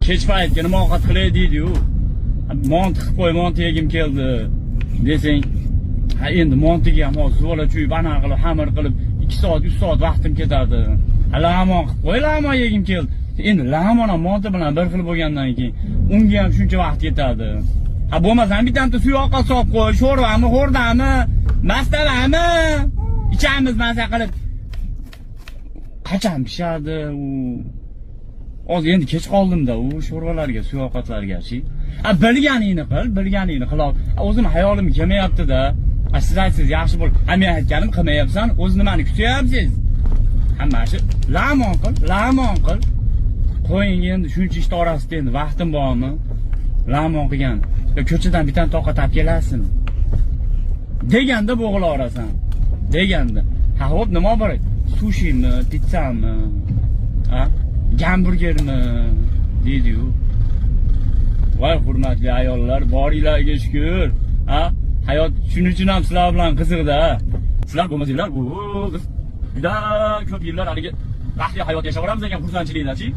Kech paytga nima ovqat qilay deydi-yu. Monti qilib qo'y, monti yegim keldi desang, ha, endi montiga ham hozir zuvala chuyib, anaqa qilib, xamir qilib 2 soat, 3 soat vaqtim ketadi. Ha, lag'mon qilib qo'y, lag'mon yegim keldi. Endi lag'mon ham monti bilan bir xil bo'lgandan keyin unga ham shuncha vaqt ketadi. Ha, bo'lmasam bitta suv ovqat solib qo'y, sho'rvami, xo'rdami, mastavami ichamiz maza qilib. Qachon pishadi u? Hozir endi kech qoldimda u sho'rvalarga, suv ovqatlarga chi. A, bilganingni qil, bilganingni qil. O'zim hayolim kelmayapti-da. A, siz aytsangiz yaxshi bo'l. Ha, men aytganim qilmayapsan, o'zi nimani kutyapsiz? Ha, mana shu lag'mon qil, lag'mon qil. Qo'ying, endi shuncha ishni orasida endi vaqtim bormi? Lag'mon qilgan. Yo ko'chadan bitta ovqat olib kelasizmi? Deganda bo'g'ilaverasan. Deganda. Ha, xo'p, nima bor? Sushimi, pitssami? Ha? Gamburgermi? Deydi-yu. Voy, hurmatli ayollar, boringlarga shukr. Ha? Hayot shuning uchun ham sizlar bilan qiziqda. Sizlar bo'lmasanglar, u biz juda ko'p yillar haligi baxtli hayot yashab ekan xursandchilikda-chi.